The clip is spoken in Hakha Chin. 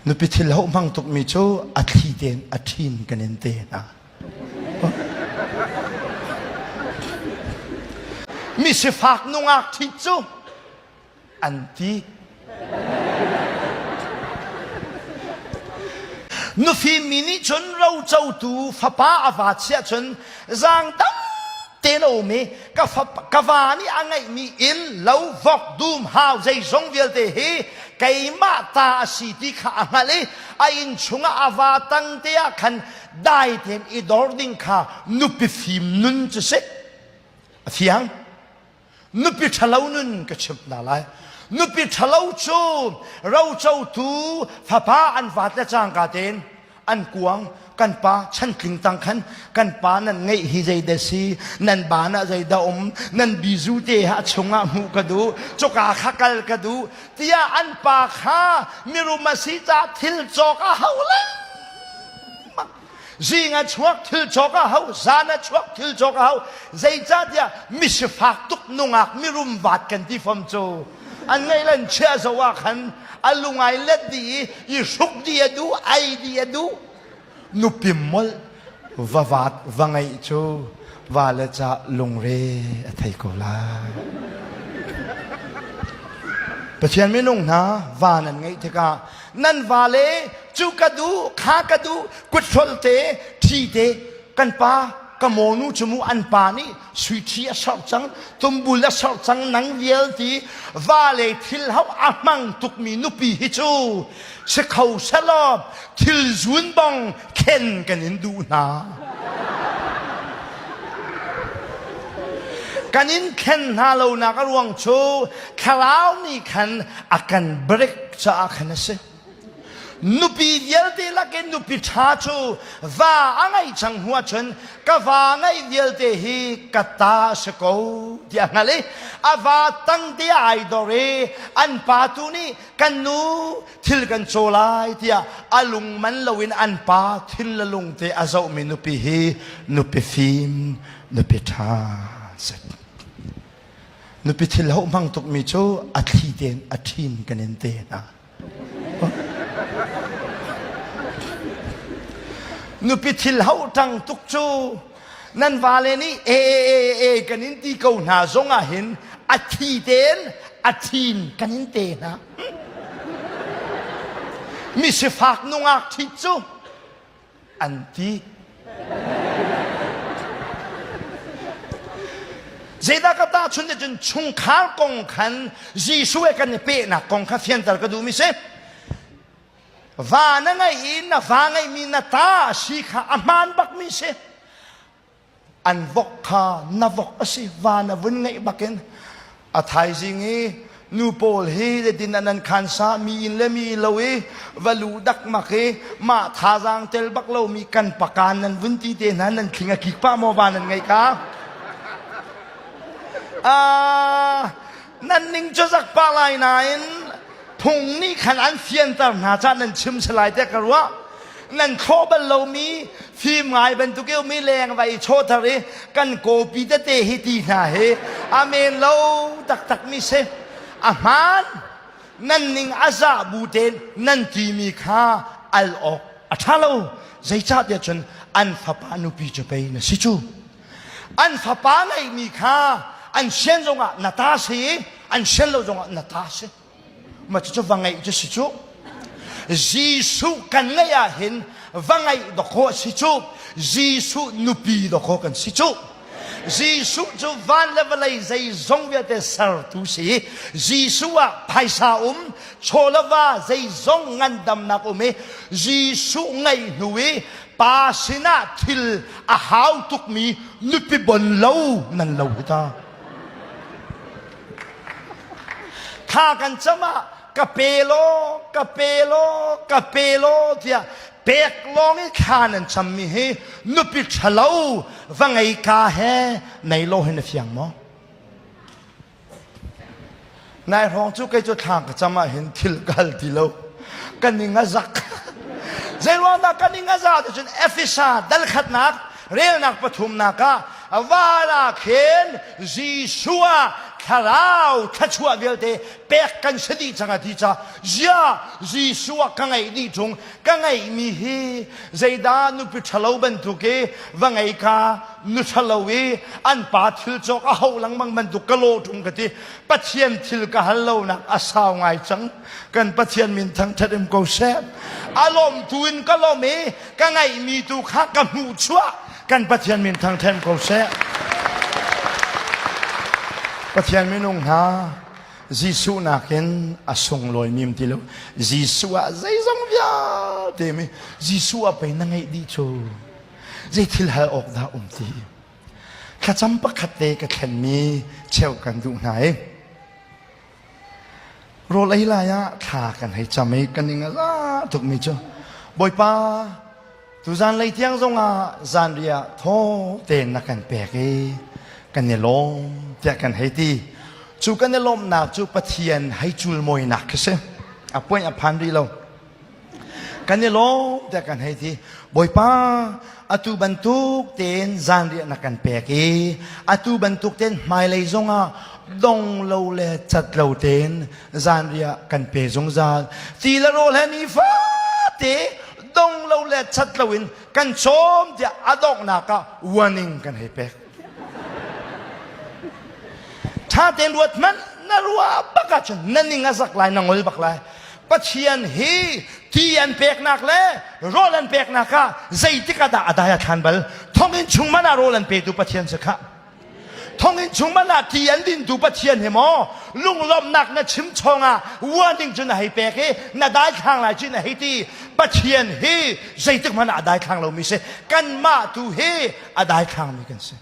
Nupi thil hoh hmang tukmi cu a thli tein a ṭhin kan in te hna. Mi sifak nungak ṭhit cu an ti. Nufim mi nih cun rocotu fapa a va chiah cun zaang dam tein a um i ka, ka va nih a ngeihmi inn, lo, vok, dum, hau zeizong vialte hi keimah ta a si ti kha a hngalh i a inn chungah a va tang te ah khan dai tein i dor ding kha nupi fim nun cu si. A fiang? Nupi ṭhalo nun ka chimh hna lai. Nupi ṭhalo cu rocotu fapa an vat le cangka tein an kuang kan pa chantling tang khan kan pa nan ngeih hi zeidah si nan ban ah zeidah um nan bizu te ha chungah hmuh ka duh cuka kha kal ka duh tiah an pa kha mirum a si ca thil cawk a hau lengmang Zing a chuak thil cawk a hau, zan a chuak thil cawk a hau. Zeicahtiah misifak tuk nungak mirum vat kan ti fom cu. An ngeih lan chia zo ah khan a lungai let dih i i hruk dih a duh, ei dih a duh. Nupi molh va vat va ngeih cu va le ca lungre a thei ko lai. Pathian minung hna va nan ngeih tikah nan vale cu ka duh kha ka duh kuthrol te ṭhi te kan pa ka mawnu cu mu an pa nih sui ṭhi a sorh cang tumbul a sorh cang nang vial ti vale thil hau a hmang tukmi nupi hi cu si kho selaw thil zun bang khen kan in duh hna kan in khen hna lonak a ruang cu thlarau nih khan a kan break caah khan a si Nupi vialte lakin nupi ṭha cu va a ngeih cang hnu ahcun ka va ngeih vialte hi ka ta a si ko tiah a hngalh i a va tangte ah ai dor i an pa tu nih kan nu thil kan caw lai tiah a lung man loin an pa thil le lungte a zohmi nupi hi nupi fim nupi ṭha si. Nupi thil hoh hmang tukmi cu a thli tein a ṭhin kan in te hna. Nupi thil hoh ṭang tuk cu nan vale nih e e e kan in ti ko hna zong ah hin a thi tein a thin kan in te hna. Mi sifak nungak ṭhit cu an ti. Zeidah ka tahchunh ti cun chungkhar kong khan Jesuh he kan i pehnak kong kha fianter ka duhmi si. Va na ngeih i na va ngeihmi na ta a si kha a hmaan bakmi si. An vok kha na vok a si va na vun ngeih bakin a thaizing i nu pawl hi zeitin an an khansa mi inn le mi lo i va lu dakmak i mah thazaang tel bak lomi kan pakan nan vun ti te hna nan thling a kik pah maw va nan ngeih ka nan ning cu zak pah lai nain phung nih khan an fianter hna cah nan chim si lai tiah ka ruah nan thlawh bal lomi fim ngai bantuk i ummi leng va i chawhter i kan kawpi tete hi ti hna hi amen lo taktak mi si a hmaan nan ning a zah bu tein nan timi kha al awk a ṭha lo zeicahtiah cun an fapa nupi cu pei na si cu an fapa ngeihmi kha an sian zongah na ta si an sian lo zongah na ta si ma cucu va ngeih cu si cu Jesuh kan ngeih ah hin va ngeih dawkaw a si cu Jesuh nupi dawkaw kan si cu Jesuh cu van le vawlei zeizong vialte sertu si Jesuh ah phaisa um chaw le va zeizong ngandamnak um i Jesuh ngeih hnu i pa sinah thil a hau tukmi nupi bon lo nan lo hi ta Thla kan cam ah ka pe law, ka pe law, ka pe law tiah pek lawng i thla nan cammi hi nupi ṭhalo va ngei ka he nei lo hin a fiang maw? Nai hrawng cu kei cu thla ka cam ah hin thil ka hal ti lo. Ka ning a zak. Zeiruang dah ka ning a zah ti cun Efesa dal khatnak relnak pathumnak ah van ah khin Jesuh ah. Thlarau thluachuah vialte pek kan si dih cang a ti ca zia Jesuh ah ka ngeih dih ṭung ka ngeihmi hi zeidah nupi ṭhalo bantuk i va ngei ka nu ṭhalo i an pa thil cawk a ho lengmang bantuk ka law ṭung ka ti Pathian thil ka hal lonak a sau ngai cang kan Pathian min thangṭhat um ko seh a lawmtu in ka lawm i ka ngeihmi tu kha ka hmuh chuah kan Pathian min thangṭhat ko seh Pathian minung hna Jesuh nakin a sunglawi mi ti lo Jesuh ah zeizong vialte mi Jesuh ah pei na ngeih dih cu zei thil hal awk dah um ti thlacam pakhat te ka thlenmi cheu kan duh hna i Rawl ei lai ah thla kan hei cam i kan ing a za tukmi cu Bawipa tuzan lei tiang zongah zanriah thaw tein na kan pek i kan i lawm tiah kan hei ti. Cu kan i lawmhnak cu Pathian hei culmawinak khi si. A point a phan rih lo. Kan i lawm tiah kan hei ti. Bawipa, atu bantuk tein zanriah na kan pek i atu bantuk tein hmailei zongah dong lo le cat lo tein zanriah kan pe zungzal. Ti le rawl he nifate dong lo le cat lo in kan cawm tiah a donghnak ah warning kan hei pek. Ṭha tein ruat hmanh na ruah bak ahcun na ning a zak lai na ngol bak lai. Pathian hi ti an peknak le rawl an peknak ah zeitik ah dah a dai a thlan bal thonginn chung man ah rawl an petu Pathian si khah thonginn chung man ah ti an dintu Pathian hi maw lunglawmhnak na chim chong ah warning cu na hei pek i na dai thlang lai cu na hei ti Pathian hi zeitik hmanh ah a dai thlang lomi si kanmah tu hi a dai thlangmi kan si.